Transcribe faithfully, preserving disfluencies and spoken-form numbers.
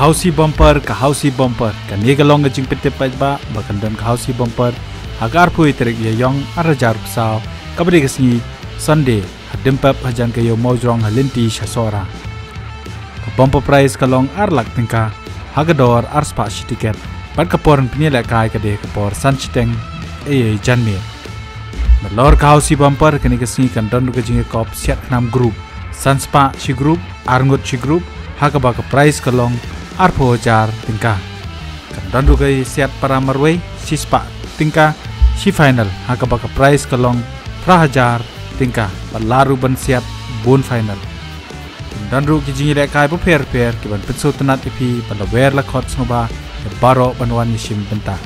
Housie Bumper, ka Housie Bumper. Kane ka long ka jingpyntip paidbah ba kan don ka Housie Bumper ha ka arphew tarik Ïaïong ar hajar arphew saw, kaba dei ka sngi Sunday, ha Dimpep hajan ka Ïew Mawjrong ha lynti sha Sohra. Ka bumper prize ka long ar lak tyngka ha ka dor ar spah shi tiket, bad ka por ban pynïalehkai ka dei ka por san shiteng eiei janmiet. Nalor ka Housie Bumper, kane ka sngi kan don ruh ka jingïakop siat khnam group, san spah shi group, ar ngut shi group, ha kaba ka prize ka long arphew hajar tyngka. Kan don ruh ka siat para marwei, shi spah tyngka, shi final, ha kaba ka prize ka long phra hajar tyngka, bad la ruh ban siat bun final. Kan don ruh ki jingïalehkai bapher bapher kiban pynsngewtynnat ïa phi, bad la wer la khot sngewbha ïa baroh ban wan ïashim bynta.